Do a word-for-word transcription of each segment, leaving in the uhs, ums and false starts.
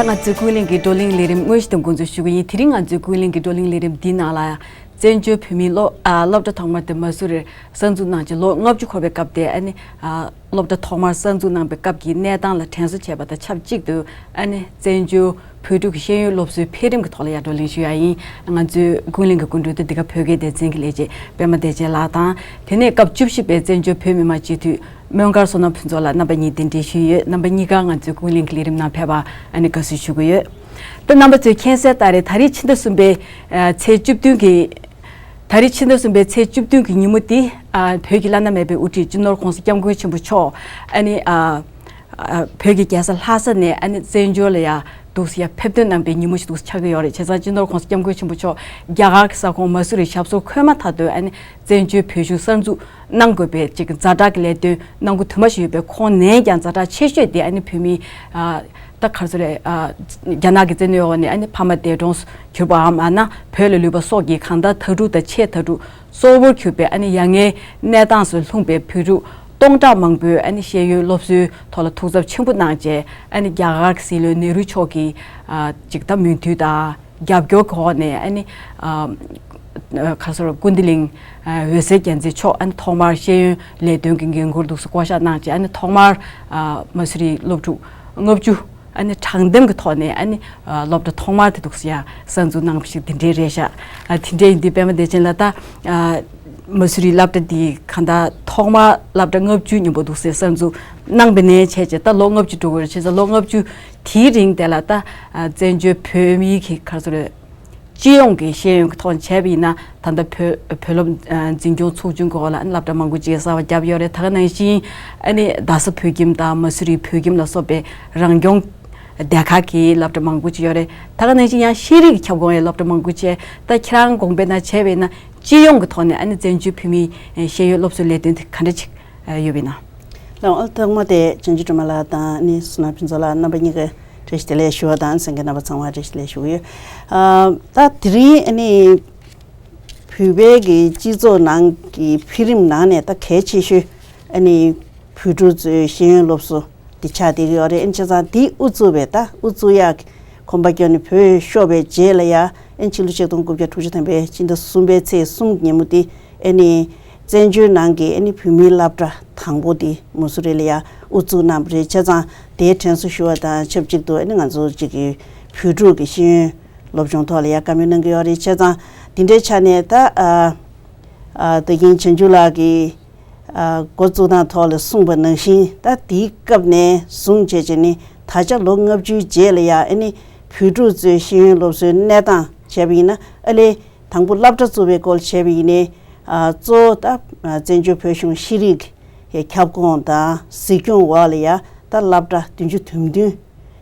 ང་ཚོའི་ཀུན་གླེང་གི་བགྲོ་གླེང་ལས་རིམ་དངོས་གཞི་དང་འགོ་འཛུགས་ཞུ་གི་ཡིན། དེ་རིང་ང་ཚོའི་ཀུན་གླེང་གི་བགྲོ་གླེང་ལས་རིམ་འདིའི་ནང་ལ་བཙན་བྱོལ་བོད་མིའི་སློབ་ཨ་སློབ་གྲྭ་ཐོག་མ་དེ་མ་སུ་རིར་གསར་འཛུགས་གནང་རྗེས་ལོ་ལྔ་བཅུ་འཁོར་བའི་སྐབས་དེ། ཨ་ནི་ཨ་སློབ་གྲྭ་ཐོག་མར་གསར་འཛུགས་གནང་པའི་སྐབས་ཀྱི་གནས་སྟངས་ལ་དྲན་གསོ་བྱས་པ་དང་ཆབས་ཅིག་ཏུ། ཨ་ནི་བཙན་བྱོལ་བོད་ཕྲུག་གི་ཤེས་ཡོན་སློབ་གསོའི་འཕེལ་རིམ་གྱི་ཐོག་ལ་ཡང་བགྲོ་གླེང་ཞུ་ཡ་ཡིན། ང་ཚོའི་ཀུན་གླེང་གི་སྐུ་མགྲོན་དེ་འདི་ག་བོད་སྐད་སྡེ་ཚན་གྱི་ལས་བྱེད་པད་མ་བདེ་ཆེན་ལགས་དང་། དེ་ནས་སྐབས་བཅུ་བཞི་པའི་བཙན་བྱོལ་བོད་མི་མང་སྤྱི་འཐུས་མོན་མཁར་བསོད་ནམས་ཕུན་ཚོགས་ལགས། རྣམ་པ་གཉིས་གདན་འདྲེན་ཞུས་ཡོད། རྣམ་པ་གཉིས་ཀ་ང་ཚོའི་ཀུན་གླེང་གི་ལས་རིམ་ནང་ཕེབས་པར་ཨ་ནི་དགའ་བསུ་ཞུ་གི་ཡོད། ད་རྣམ་པ་ཚོས་མཁྱེན་གསལ་ལྟར་རེད། ད་རེས་ཕྱི་ཟླ་གསུམ་པའི་ཨ་ཚེས་བཅུ་བདུན་གྱི། ད་རེས་ཕྱི་ཟླ་གསུམ་པའི་ཚེས་བཅུ་བདུན་གྱི་ཉིན་མོ་འདི་ཨ་བོད་ཀྱི་བླ་ན་མེད་པའི་དབུ་ཁྲིད་སྤྱི་ནོར་ྋགོང་ས་ྋསྐྱབས་མགོན་ཆེན་པོ་མཆོག་ཨ་ནི་ཨ་ཨ་བོད་ཀྱི་རྒྱལ་ས་ལྷ་ས་ནས་ཨ་ནི་བཙན་བྱོལ་ལ་ཡ་འདུག་སེ་ཡ་ཕེབས་ཐོན་གནང་པའི་ཉིན་མོ་ཞིག་འདུག་སེ་ཆགས་ཀྱི་ཡོད་རེད། བྱས་ཙང་སྤྱི་ནོར་ྋགོང་ས་ྋསྐྱབས་མགོན་ཆེན་པོ་མཆོག་རྒྱ་གར་གྱི་ས་ཁོངས་མ་སུ་རི་ཞབས་སོར་འཁོད་མ་ཐག་ཏུ་ཨ་ནི་བཙན་བྱོལ་བོད་གཞུང་གསར་འཛུགས་གནང་དགོས་པའི་ཅིག་ཛ་དྲག་གི་ལས་དོན་གནང་དགོས་དུ་མ་ཞིག་ཡོད་པས། ཁོང་ནས་ཀྱང་ཛ་དྲག་ཆེ་ཤོས་དེ་ཨ་ནི་བོད་མི་ཨ་ད་ག་རེ་ཟེར་རེད། ཨ་རྒྱ་ནག་གི་བཙན་གནོན་འོག་ནས་ཨ་ནི་ཕ་མ་འདས་གྲོངས་གྱུར་པའམ་ཨ་ནི་བོད་ལ་ལུས་པ་སོགས་ཀྱི་གང་ལྟར་དྭ་ཕྲུག་དང་ཆེས་དྭ་ཕྲུག་གཙོ་བོར་གྱུར་པའི་ཨ་ནི་ཡ་ངའི་གནས་སྟངས་སུ་ལྷུང་པའི་བོད་ཕྲུག་སྟོང་ཕྲག་མང་པོས་ཨ་ནི་ཤེས་ཡོན་སློབ་གསོའི་ཐོག་ལ་ཐུགས་འཚབ་ཆེན་པོ་གནང་བྱས། ཨ་ནི་རྒྱ་གར་གྱི་སྲིད་བློན་ནེ་རུ་མཆོག་གི་ཨ་ཅིག་ད་མོས་མཐུན་དང་རྒྱབ་སྐྱོར་གྱི་འོག་ནས་ཨ་ནི་ཨ་ག་རེ་ཟེར་ཀུན་བདེ་གླིང་ཨ་འོད་ཟེར་རྒྱལ་མཚན་མཆོག་ཨ་ནི་ཐོག་མར་ཤེས་ཡོན་ལས་དོན་གྱི་འགན་འཁུར་འདུག་སེ་བསྐོ་བཞག་གནང་བྱས། ཨ་ནི་ཐོག་མར་ཨ་མ་སུ་རིའི་སློབ་ཕྲུག་ལྔ་བཅུ་ཨ་ནི་དྲང་བདེན་གྱི་ཐོག་ནས་ཨ་ནི་ཨ་སློབ་གྲྭ་ཐོག་མར་དེ་འདུག་སེ་ཡ་གསར་འཛུགས་གནང་བ་ཞིག་དེ་འདྲའི་རེད་ཤག་ཨ་དེ་འདྲའི་ཡིན་དུས་པད་མ་བདེ་ཆེན་ལགས། ད་ཨ་མ་སུ་རི་སློབ་གྲྭ་འདི་གང་ལྟར་ཐོག་མར་སློབ་གྲྭ་ལྔ་བཅུའི་མཉམ་པོ་འདུག་སེ་གསར་འཛུགས་གནང་བ་ནས་བྱས་བྱས་ད་ལོ་ལྔ་བཅུ་འགྲོ་གི་རེད། བྱས་ཙང་ལོ་ལྔ་བཅུ་དེའི་རིང་དེ་ལ་ད་ཨ་བཙན་བྱོལ་བོད་མིའི་གི་ག་རེ་ཟེར་རེད། སྤྱི་ཡོངས་ཀྱི་ཤེས་ཡོན་གྱི་ཐོག་ནས་བྱས་པ་ཡིན་ན། ད་ལྟ་བོད་བོད་སློབ་ཨ་འཛིན་སྐྱོང་ཚོགས་ཆུང་གི་འོག་ལ་ཨ་ནི་སློབ་གྲྭ་མང་པོ་ཅིག་གསར་པ་བརྒྱབ་ཡོད་རེད། ད་ག་ནང་བཞིན་ཨ་ནི་རྡ་ས་བོད་ཁྱིམ་དང་མ་སུ་རི་བོད་ཁྱིམ་ལ་སོགས་པའི་རང་སྐྱོང་སྡེ་ཁག་གི་སློབ་གྲྭ་མང་པོ་ཅིག་ཡོད་རེད། ད་ག་ནང་བཞིན་ཡང་ཤེས་རིག་གི་ཁྱབ་ཁོངས་ཡི་སློབ་གྲྭ་མང་པོ་ཅིག་ད་ཁྱེད་རང་དགོངས་པའི་ནང་བྱས་པ་ཡིན་ན། སྤྱི་ཡོངས་ཀྱི་ཐོག་ནས་ཨ་ནི་བཙན་བྱོལ་བོད་མིའི་ཨ་ཤེས་ཡོན་སློབ་གསོའི་ལས་དོན་དེ་ག་འདྲ་ཅིག་ཨ་ཡོད་པ་ཡིན་ན། ལགས་འོ། ཐོག་མ་དེ་བྱང་ཆུབ་སྒྲོལ་མ་ལགས་དང་ཨ་ནི་བསོད་ནམས་ཕུན་ཚོགས་ལགས། རྣམ་པ་གཉིས་ཀ་བཀྲ་ཤིས་བདེ་ལེགས་ཞུ་བ་དང་། གསན་མཁན་རྣམ་པ་ཚང་མ་བཀྲ་ཤིས་བདེ་ལེགས་ཞུ་གི་ཡོད། ཨ་ད་དེ་རིང་ཨ་ནི་བོད་པའི་གི་སྤྱི་ཚོགས་ནང་གི་འཕེལ་རིམ་ནང་ནས་ད་གལ་ཆེ་ཤོས་ཨ་ནི་བོད་ཕྲུག་ཚོའི་ཤེས་ཡོན་སློབ་གསོ་འདི་ཆགས་བསྡད་ཀྱི་ཡོད་རེད། ཨ་ནི་བྱས་ཙང་འདི་དབུ་བཙུགས་པའི་ད་དབུ་བཙུགས་ཡག་གི་གོམ་པ་བརྒྱབ་ནས་བོད་ཤོར་བའི་རྗེས་ལ་ཡ་ཨ་ནི་ཕྱི་ལོ་ཆིག་སྟོང་དགུ་བརྒྱ་དྲུག་ཅུ་ཐམ་པའི་ཕྱི་ཟླ་གསུམ་པའི་ཚེས་གསུམ་ཉིན་མོ་འདི་ཨ་ནི་བཙན་བྱོལ་ནང་གི་ཨ་ནི་བོད་མིའི་སློབ་གྲྭ་དང་པོ་འདི་མ་སུ་རི་ལ་ཡ་དབུ་བཙུགས་གནང་བ་རེད། བྱས་ཙང་དེའི་དྲན་གསོ་ཞུ་བ་དང་ཆབས་ཅིག་ཏུ་ཨ་ནི་ང་ཚོ་གཅིག་གི་བོད་ཕྲུག་གི་ཤེས་ཡོན་སློབ་སྦྱོང་ཐོག་ལ་ཡ་བཀའ་མོལ་གནང་གི་ཡོད་རེད། བྱས་ཙང་འདི་འདྲའི་ཆ་ནས་ད་ཨ་ཨ་ད་གིན་བྱང་ཆུབ་ལགས་ཀྱིས་ཨ་འགོ་བཙུགས་སྟངས་ཐོག་ལ་གསུངས་པ་ནང་བཞིན། ད་དེའི་སྐབས་ནས་བཟུང་བྱས་བྱས་ནས་ད་ཆ་ལོ་ལྔ་བཅུའི་རྗེས་ལ་ཡ་ཨ་ནི་བོད་ཕྲུག་ཚོའི་ཤེས་ཡོན་སློབ་གསོའི་གནས་སྟངས་བྱས་པ་ཡིན་ན། ཨ་ལས་དང་པོ་སློབ་གྲྭ་བཙུགས་པའི་སྐོར་བྱས་པ་ཡིན་ནའི་ཨ་གཙོ་བོ་ད་ཨ་བཙན་བྱོལ་བོད་གཞུང་ཤེས་རིག་གི་ཁྱབ་ཁོངས་དང་གཟིགས་སྐྱོང་འོག་ལ་ཡ་ད་སློབ་གྲྭ་བདུན་ཅུ་དོན་བདུན་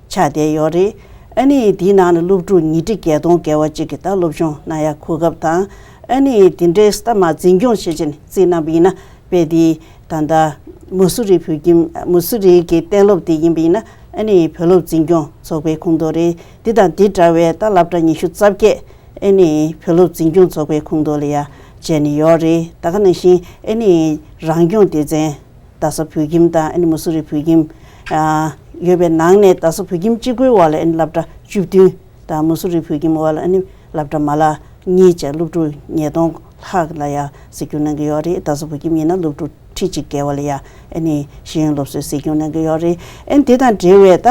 ཆགས་བསྡད་ཡོད་རེད། ཨ་ནི་དེའི་ནང་ནས་སློབ་ཕྲུག་ཉིས་ཁྲི་བརྒྱད་སྟོང་བརྒལ་བ་ཅིག་གིས་ད་སློབ་སྦྱོང་གནང་ཡ་གོ་སྐབས་དང་། ཨ་ནི་དེ་འདྲའི་ད་མ་འཛིན་སྐྱོང་བྱེད་བྱེད་ནས་བརྩིས་གནང་པ་ཡིན་ན། དཔེ་དེ་ད་ལྟ་མ་སུ་རི་བོད་ཁྱིམ་མ་སུ་རི་གི་གཏན་སློབ་དེ་ཡིན་པ་ཡིན་ན། ཨ་ནི་བོད་སློབ་འཛིན་སྐྱོང་ཚོགས་པའི་ཁོངས་གཏོགས་རེད། འདི་དང་འདི་འདྲ་བའི་ད་སློབ་གྲྭ་ཉི་ཤུ་རྩ་བརྒྱད་ཨ་ནི་བོད་སློབ་འཛིན་སྐྱོང་ཚོགས་པའི་ཁོངས་གཏོགས་ལ་ཡ་བྱས་ནས་ཡོད་རེད། ད་ག་ནང་བཞིན་ཨ་ནི་རང་སྐྱོང་སྡེ་ཚན་རྡ་ས་བོད་ཁྱིམ་དང་ཨ་ནི་མ་སུ་རི་བོད་ཁྱིམ་ཨ་ཡོད་པའི་ནང་ནས། རྡ་ས་བོད་ཁྱིམ་གཅིག་པུའི་འོག་ལ་ཨ་ནི་སློབ་གྲྭ་བཅུ་བདུན་དང་། མ་སུ་རི་བོད་ཁྱིམ་འོག་ལ་ཨ་ནི་སློབ་གྲྭ་མ་ལག་གཉིས་བྱས་སློབ་ཕྲུག་ཉིས་སྟོང་ལྷག་ལ་ཡ་གཟིགས་སྐྱོང་གནང་གི་ཡོད་རེད། རྡ་ས་བོད་ཁྱིམ་ཡིན་ན་སློབ་ཕྲུག་ཁྲི་གཅིག་བརྒལ་བ་ལ་ཡ་ཨ་ནི་ཤེས་ཡོན་སློབ་གསོའི་གཟིགས་སྐྱོང་གནང་གི་ཡོད་རེད། ཨ་ནི་དེ་དང་འབྲེལ་བའི་ད་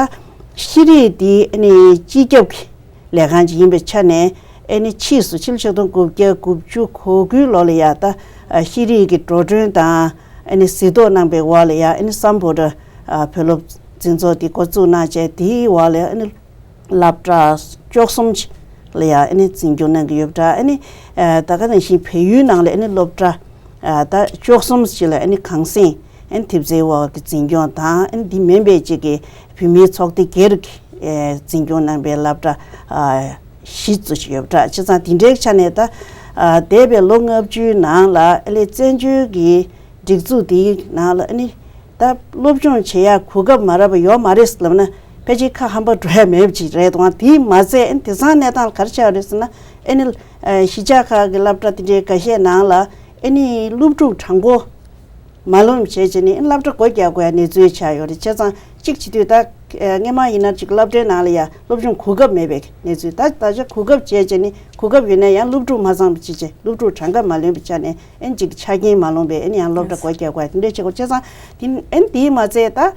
ཤེས་རིག་འདི་ཨ་ནི་སྤྱི་ཁྱབ་ཀྱི་ལས་ཁང་ཅིག་ཡིན་པའི་ཆ་ནས། ཨ་ནི་ཕྱིས་སུ་ཕྱི་ལོ་ཆིག་སྟོང་དགུ་བརྒྱ་དགུ་བཅུ་གོ་དགུའི་ལོ་ལ་ཡ་ད་ཨ་ཤེས་རིག་གི་འགྲོ་གྲོན་དང་ཨ་ནི་གཟིགས་རྟོག་གནང་པའི་འོག་ལ་ཡ་ཨ་ནི་སམ་བྷོ་ཊ་ཨ་བོད་སློབ་འཛིན་ཚོགས་འདི་འགོ་བཙུགས་གནང་བྱས། དེའི་འོག་ལ་ཨ་ནི་སློབ་གྲྭ་བཅུ་གསུམ་ཅིག་ལ་ཡ་ཨ་ནི་འཛིན་སྐྱོང་གནང་གི་ཡོད་པ་འདྲ། ཨ་ནི་ཨ་ད་ག་ནང་བཞིན་བལ་ཡུལ་ནང་ལ་ཨ་ནི་སློབ་གྲྭ་ཨ་ད་བཅུ་གསུམ་ཅིག་ལ་ཨ་ནི་གུང་སེང་ཨ་ནི་ཐེབས་རྩའི་འོག་གི་འཛིན་སྐྱོང་དང་། ཨ་ནི་འདི་མིན་པའི་ཅིག་གི་བོད་མིའི་ཚོགས་སྡེ་སྒེར་གྱི་ཨེ་འཛིན་སྐྱོང་གནང་པའི་སློབ་གྲྭ་ཨ་བཞི་ཙམ་ཞིག་ཡོད་པ་འདྲ། བྱས་ཙང་དེ་འདྲའི་ཆ་ནས་ད་ཨ་འདས་པའི་ལོ་ལྔ་བཅུའི་ནང་ལ་ཨ་ནི་བཙན་བྱོལ་གྱི་སྒྲིག་འཛུགས་དེའི་ནང་ལ་ཨ་ནི་ད་སློབ་སྦྱོང་བྱེད་ཡ་གོ་སྐབས་མ་རག་པ་ཡོད་མ་རེད་ལབ་ན་ཕལ་ཆེར་ཁ་ཧམ་པ་འགྲོ་ཡ་མེད་པ་ཅིག་རེད་འདུག་དེས་མ་ཚད་ཨ་ནི་དེང་སང་གནས་སྟངས་ལ་ག་རེ་ཆགས་ཡོད་རེད་ཟེར་ན། ཨ་ནི་ཨ་གཞིས་ཆགས་ཁག་གི་སློབ་གྲྭ་དེ་འདྲའི་འགའ་ཤས་ནང་ལ་ཨ་ནི་སློབ་ཕྲུག་གྲངས་འབོར་མ་ལོན་བྱས་བྱས་ནས་སློབ་གྲྭ་སྒོ་རྒྱག་དགོས་ཡ་གནས་ཚུལ་ཆགས་ཡོད་རེད། བྱས་ཙང་གཅིག་བྱེད་དུས་ད་ སྔས་མ་ཡིན་ན་ཅིག་སློབ་གྲྭའི་ནང་ལ་ཡང་སློབ་སྦྱོང་གོ་སྐབས་མེད་པའི་གནས་ཚུལ། ད་ད་ཆ་གོ་སྐབས་བྱས་བྱས་ནས་གོ་སྐབས་ཡོད་ན་ཡང་སློབ་ཕྲུག་མ་ཚང་བ་ཅིག་བྱས། སློབ་ཕྲུག་གྲངས་ཀ་མ་ལོན་པའི་ཆ་ནས་ཨན་ཅིག་ཆ་རྐྱེན་མ་ལོན་པའི་ཨན་ཡང་སློབ་གྲྭ་སྒོ་རྒྱག་དགོས་དེ་འདྲས་བྱེད་དགོས། བྱས་ཙང་དེ་ཨན་དེས་མ་ཚད་ད།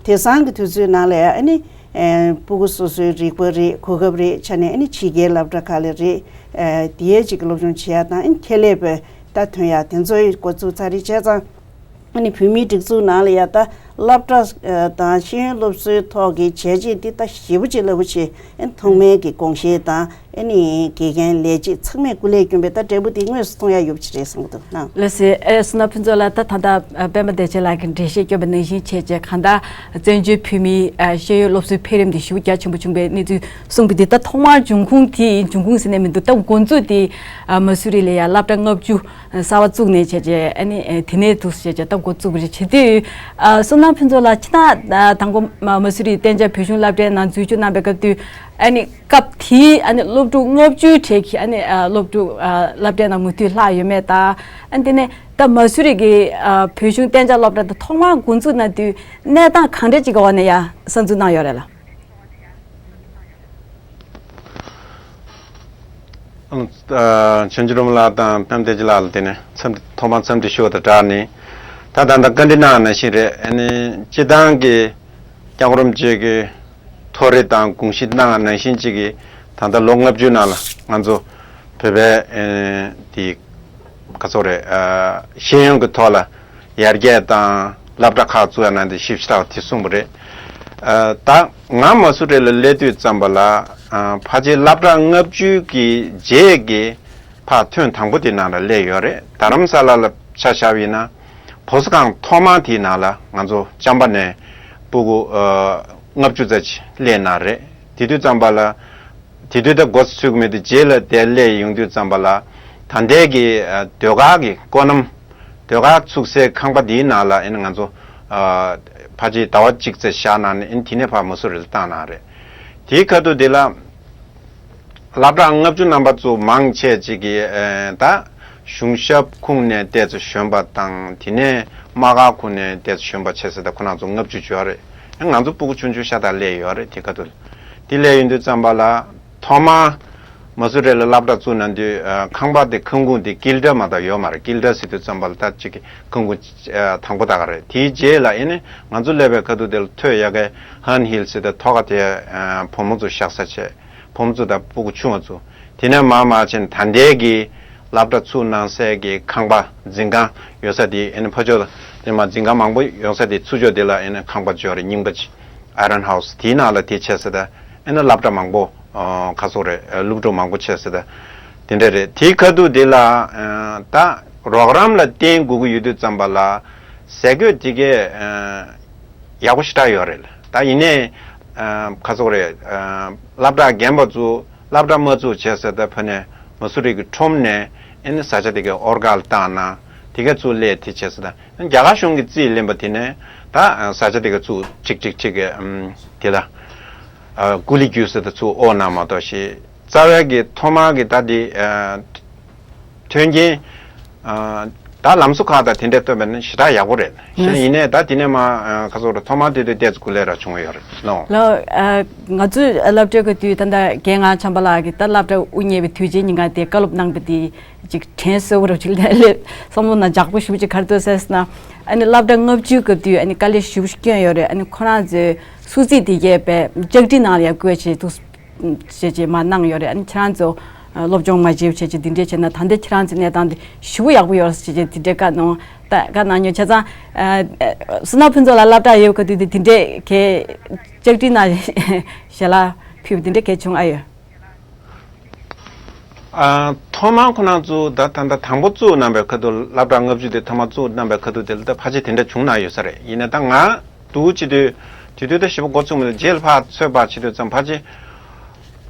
དེང་སང་གི་དུས་ཚོད་ནང་ལ་ཡང་ཨ་ནི། ཨེ། སྤུ་གུ་སོ་སོའི་རིག་པ་རེད། གོ་སྐབས་རེད་ཆ་ནས་ཨ་ནི་ཕྱི་རྒྱལ་སློབ་གྲྭ་ཁག་ལ་རེད། ཨེ། དེའི་ཅིག་སློབ་སྦྱོང་བྱེད་ཡ་དང་ཨ་ནི་ཁེ་ལས་པའི་ད་ཐོན་ཡ་དེ་ཚོའི་འགོ་བཙུགས་ཚར་རེད། བྱས་ཙང་ཨ་ནི་བོད་མིའི་སྒྲིག་འཛུགས་ནང་ལ་ཡང་ད་སློབ་གྲྭ་ཨེ། དང་ཤེས་ཡོན་སློབ་གསོའི་ཐོག་གི་བྱས་རྗེས་འདི་ད་ཞེ་པོ་ཅིག་རླབས་པོ་ཆེ། ཨ་ནི་ཐོག་མའི་གི་དགོངས་བཞེས་དང་། ཨ་ནི་དགེ་རྒན་ལས་བྱེད་ཚང་མས་སྐུ་ལས་བསྐྱོན་པའི་ད་འབྲས་བུ་དེ་དངོས་སུ་མཐོང་ཡ་ཡོད་པ་ཅིག་རེད་བསམ་གྱི་འདུག་ན། ལགས་སེ། ཨེ། བསོད་ནམས་ཕུན་ཚོགས་ལགས། ད་ད་ལྟ་ཨ། པད་མ་བདེ་ཆེན་ལགས་ཀྱིས་འགྲེལ་བཤད་བསྐྱོན་པ་ནང་བཞིན་བྱས་རྗེས་གང་ལྟར་བཙན་བྱོལ་བོད་མིའི་ཨ། ཤེས་ཡོན་སློབ་གསོའི་འཕེལ་རིམ་དེ་ཞེ་པོ་རྒྱ་ཆེན་པོ་བྱུང་བའི་གནས་ཚུལ་གསུངས་པ་འདི་ད་ཐོག་མར་འབྱུང་ཁུངས་དེ་འབྱུང་ཁུངས་ཟེར་ནས་མི་འདུག་ད་འགོ་འཛུགས་དེ་ཨ། མ་སུ་རི་ལ་ཡ་སློབ་གྲྭ་ལྔ་བཅུ་གསར་པ་བཙུགས་ནས་བྱས་རྗེས་ཨ་ནི་ཨེ། དེ་ནས་འདུག་བྱས་རྗེས་ད་འགོ་བཙུགས་པ་རེད། བྱེད་དུས་ཨ། བསོད་ནམས་ཕུན་ཚོགས་ལགས་ཁྱེད་རང་ཨ། དང་པོ་མ་སུ་རི་གཏན་འཇགས་བོད་གཞུང་སློབ་གྲྭའི་ནང་འཛུལ་ཞུགས་གནང་པའི་སྐབས་དུས་ཨ་ནི། སྐབས་དེའི་ཨ་ནི་སློབ་ཕྲུག་ལྔ་བཅུའི་གྲས་ཀྱི་ཨ་ནི་ཨ། སློབ་ཕྲུག་ཨ། སློབ་གྲྭའི་ནང་མུ་མཐུད་ལྷག་ཡོད་མེད་དང་། ཨ་ནི་དེ་ནས་ད་མ་སུ་རི་གི་ཨ། བོད་གཞུང་གཏན་འཇགས་སློབ་གྲྭ་དེ་ཐོག་མར་འགོ་འཛུགས་གནང་དུས་གནས་སྟངས་གང་འདྲ་ཅིག་གི་འོག་ནས་ཡ་གསར་འཛུགས་གནང་ཡོད་རེད་ལ། ཨ། ཆོས་འབྱོར་སྒྲོལ་མ་ལགས་དང་པད་མ་བདེ་ཆེན་ལགས་ལ་དེ་ནས་འཚམས་འདྲི། ཐོག་མར་འཚམས་འདྲི་ཞུ་བ་དང་སྦྲགས་ནས། ད་ད་ལྟ་བཀའ་འདྲི་གནང་ནང་བཞིན་རེད། ཨ་ནི་སྤྱི་བཏང་གི་སྐྱབས་མགོན་རིན་པོ་ཆེ་གི་ཐོ་རེ་དང་དགོངས་གཞི་གནང་ནང་བཞིན་གཅིག་གིས་ད་ལྟ་ལོ་ལྔ་བཅུའི་ནང་ལ་ང་ཚོ་བོད་པའི་ཨེ། དེ་ག་ཚོད་རེད། ཨ། ཤེས་ཡོན་གྱི་ཐོག་ལ་ཡར་རྒྱས་དང་སློབ་གྲྭ་ཁག་བཙུགས་ཡ་ནང་དེ་ཞིབ་ཕྲ་དེ་གསུངས་པ་རེད། ཨ། ད་ང་མ་སུ་རི་ལ་སླེབས་དུས་ཙམ་པ་ལ་ཨ། ཕལ་ཆེར་སློབ་གྲྭ་ལྔ་བཅུ་གི་རྗེས་ཀྱི་ཕར་ཐེངས་དང་པོ་དེ་ནང་ལ་སླེབས་ཡོད་རེད། རྡ་རམ་ས་ལ་ལ་ཆ་བཞག་པ་ཡིན་ན་བོད་ས་ཁང་ཐོག་མ་དེའི་ནང་ལ་ང་ཚོ་ཅམ་པ་ནས་སྤུ་གུ་ཨ། ལྔ་བཅུ་ཙམ་ཅིག་སླེབས་གནང་རེད། དེ་དུས་ཙམ་པ་ལ། དེ་དུས་ད་འགོ་ཚུགས་མེད་དུས་རྗེས་ལ་དེ་སླེབས་ཡོང་དུས་ཙམ་པ་ལ་ད་ལྟའི་གི་ཨ། ཟློས་གར་གྱི་སྐོར་རྣམ། ཟློས་གར་ཚུགས་སའི་ཁང་པ་འདིའི་ནང་ལ་ཨེ་ནི་ང་ཚོ་ཨ། ཕལ་ཆེར་ཟླ་བ་གཅིག་ཙམ་བཞག་གནང་ནས་ཨེ་ནི་དེ་ནས་ཕར་མ་སུ་རི་ལ་བཏང་གནང་རེད། དེའི་ཁ་ཐུག་དེ་ལ་སློབ་གྲྭ་ལྔ་བཅུ་རྣམ་པ་ཚོ་མང་ཆེ་ཅིག་གིས་ཨེ། ད་གཞུང་ཞབས་ཁོངས་ནས་ཏོག་ཙམ་གཞོན་པ་དང་དེ་ནས་དམག་སྒར་ཁོངས་ནས་ཏོག་ཙམ་གཞོན་པ་བྱས་ཟེར། ད་ཁོ་རང་ཚོ་ལྔ་བཅུ་ཅིག་ཡོད་རེད། ཨེ། ང་ཚོ་སྤུ་གུ་ཆུང་ཆུང་ཤ་སྟག་སླེབས་ཡོད་རེད། དེ་ཁ་ཐུག་ལ། དེ་སླེབས་ཡོང་དུས་ཙམ་པ་ལ་ཐོག་མར་མ་སུ་རི་ལ་སློབ་གྲྭ་བཙུགས་གནང་དུས་ཨ། ཁང་པ་དེ་ཁང་ཁུངས་དེ་ཀིལ་ཏྲ་མ་གཏོགས་ཡོད་མ་རེད། ཀིལ་ཏྲ་ཟེར་དུས་ཙམ་པ་ལ་ད་ཅིག་གི་ཁང་ཁུངས་ཨ། དང་པོ་དེ་ག་རེད། དེའི་རྗེས་ལ་ཨེ་ནི་ང་ཚོ་སླེབས་པའི་ཁ་ཐུག་དེ་ལ་ཐོད་ཡ་གའི་ཧན་ཧིལ་ཟེར་ཏེ་ཐོག་ཁ་དེ་ཨ། བུ་མོ་ཚོ་བཞག་ས་བྱས། བུ་མོ་ཚོ་དང་སྤུ་གུ་ཆུང་བ་ཚོ། དེ་ནས་མར་མར་ཕྱིན་ད་ལྟའི་གི་སློབ་གྲྭ་ཚུགས་གནང་སའི་གི་ཁང་པ་འཛིན་ཁང་ཡོད་ས་དེ་ཨེ་ནི་ཕར་ཕྱོགས་ལ་དེ་མར་འཛིན་ཁང་མང་པོ་ཡོད་ས་དེ་ཚུར་ཕྱོགས་དེ་ལ་ཨེ་ནི་ཁང་པ་ཅིག་ཡོད་རེད། རྙིང་པ་ཅིག Iron House། དེའི་ནང་ལ་དེ་བྱས་ས་ད་ཨེ་ནི་སློབ་གྲྭ་མང་པོ་ཨ། ག་ཚོད་རེད། ཨ། སློབ་ཕྲུག་མང་པོ་བྱས་ས་ད་དེ་འདྲ་རེད། དེའི་ཁ་ཐུག་དེ་ལ་ཨ། ད་རོགས་རམ་ལ་བརྟེན་དགོས་ཀྱི་ཡོད་དུས་ཙམ་པ་ལ་ཟས་གོས་དེ་གའི་ཨ། ཡག་པོ་ཞེ་དྲག་ཡོད་རེད། ད་ཡིན་ནའི་ཨ། ག་ཚོད་རེད། ཨ། སློབ་གྲྭ་རྒན་པ་ཚོ་སློབ་གྲྭ་མ་ཚུགས་བྱས་ཟེར་ད་ཕ་ནས་མ་སུ་རི་གི་ཁྲོམ་ནས་ཨེ་ནི་ཟ་ཆ་དེ་གའི་ཨོར་ག་ལ་བཏང་ན་དེ་གའི་ཚུར་སླེབས་དེ་བྱས་ཟེར། ད་རྒྱ་གར་གཞུང་གིས་རྩིས་ལེན་པ་དེ་ནས་ད་ཟ་ཆ་དེ་གའི་ཚུར་ཁྲིག་ཁྲིག་ཁྲིག་གི་ཨམ། དེ་ལ་ཨ། ཀུ་ལི་རྒྱུ་ཟེར་ད་ཚུར་ཨོ་གནང་མ་གཏོགས་ཤིག་རྩ་བའི་གི་ཐོག་མར་གི་ད་དེ་ཨ། མཐུན་རྐྱེན་ཨ། ད་ལམ་བཟོ་ཁག་དང་དེ་འདྲ་བསྟུན་པ་ན་ཞེ་དྲག་ཡག་པོ་རེད། ཡིན་ནའི་ད་དེ་ནས་མར་ཨ། ག་ཚོད་རེད། ཐོག་མར་དེ་དུས་ཏོག་ཙམ་སྐུ་ལས་ར་བྱུང་ཡོད་རེད་ལོ། ལོ། ཨ། ང་ཚོས་སློབ་གྲྭའི་སྐབས་དུས་ད་ལྟ་རྒན་ང་ཆམ་པ་ལགས་ཀྱིས་ད་སློབ་གྲྭ་དབུ་བརྙེས་པའི་དུས་ཆེན་ཉིན་ཀ་དེ་བཀའ་སློབ་གནང་པ་དེ་ཅིག་དྲན་གསོས་པོ་རུ་ཅིག་སླེབས། བསམ་བློ་ནང་འཇགས་པོ་ཞེ་པོ་ཅིག་ག་རེ་འདུག་ཟེར་ན། ཨ་ནི་སློབ་གྲྭ་ལྔ་བཅུའི་སྐབས་དུས་ཨ་ནི་དཀའ་ལས་ཞེ་པོ་ཅིག་བསྐྱོན་ཡོད་རེད། ཨ་ནི་ཁོ་རང་ཚོའི་གསོལ་ཚིགས་དེ་གས་པའི་ལྕགས་ཁྲི་ནང་ལ་ཡང་བཀོད་བྱས་འདུག་བྱས་བྱས་མར་གནང་ཡོད་རེད། ཨ་ནི་ཁྱེད་རང་ཚོ་སློབ་སྦྱོང་མ་བྱེད་བྱས་བྱས་འདི་འདྲས་བྱས་ན་ད་ལྟ་ཁྱེད་རང་ཚོའི་གནས་སྟངས་འདི་ཞེ་པོ་ཡག་པོ་ཡོད་རེད་ཟེར་བྱས་འདི་འདྲས་བཀའ་གནང་། ད་བཀའ་གནང་མྱོང་། བྱས་ཙང་བསོད་ནམས་ཕུན་ཚོགས་ལགས་སློབ་གྲྭ་ཡོད་སྐབས་དུས་འདི་འདི་འདྲས་གས་ལྕགས་ཁྲི་ནང་ཞལ་ལག་ཕུལ་བ་འདི་འདྲས་གས་བྱུང་ཨ་ཡོད། ཨ། ཐོག་མར་ཁོ་རང་ཚོ་ད་ད་ད་དང་པོ་བཙུགས་གནང་པའི་ཁ་ཐུག་སློབ་གྲྭ་ལྔ་བཅུ་དེ་ཐོག་མར་བཙུགས་གནང་པའི་ཁ་ཐུག་དེ་ལ་ད་ཕལ་ཆེར་དེ་འདྲ་བྱུང་གནང་ཡོད་ས་རེད། ཡིན་ནའི་ད་ང་འདུག་བྱེད་དུས་དེ་དུས་ད་ཞེ་པོ་འགོ་ཚུགས་མི་འདུག་རྗེས་ལ་ཕར་ཚོད་དཔག་བྱེད་དུས་ཙམ་ཕལ་ཆེར་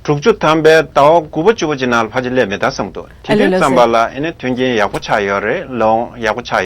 དྲུག་ཅུ་ཐམ་པའི་ཟླ་བ་དགུ་པ་བཅུ་པ་ཅིག་ནང་ལ་ཕལ་ཆེར་སླེབས་མེད་ད་བསམ་འདུག་དེ་ཨ་ལེ་དུས་ལགས་ཙམ་པ་ལ་ཨེ་ནི་མཐུན་རྐྱེན་ཡག་པོ་ཆགས་ཡོད་རེད། ལོ་ཡག་པོ་ཆགས།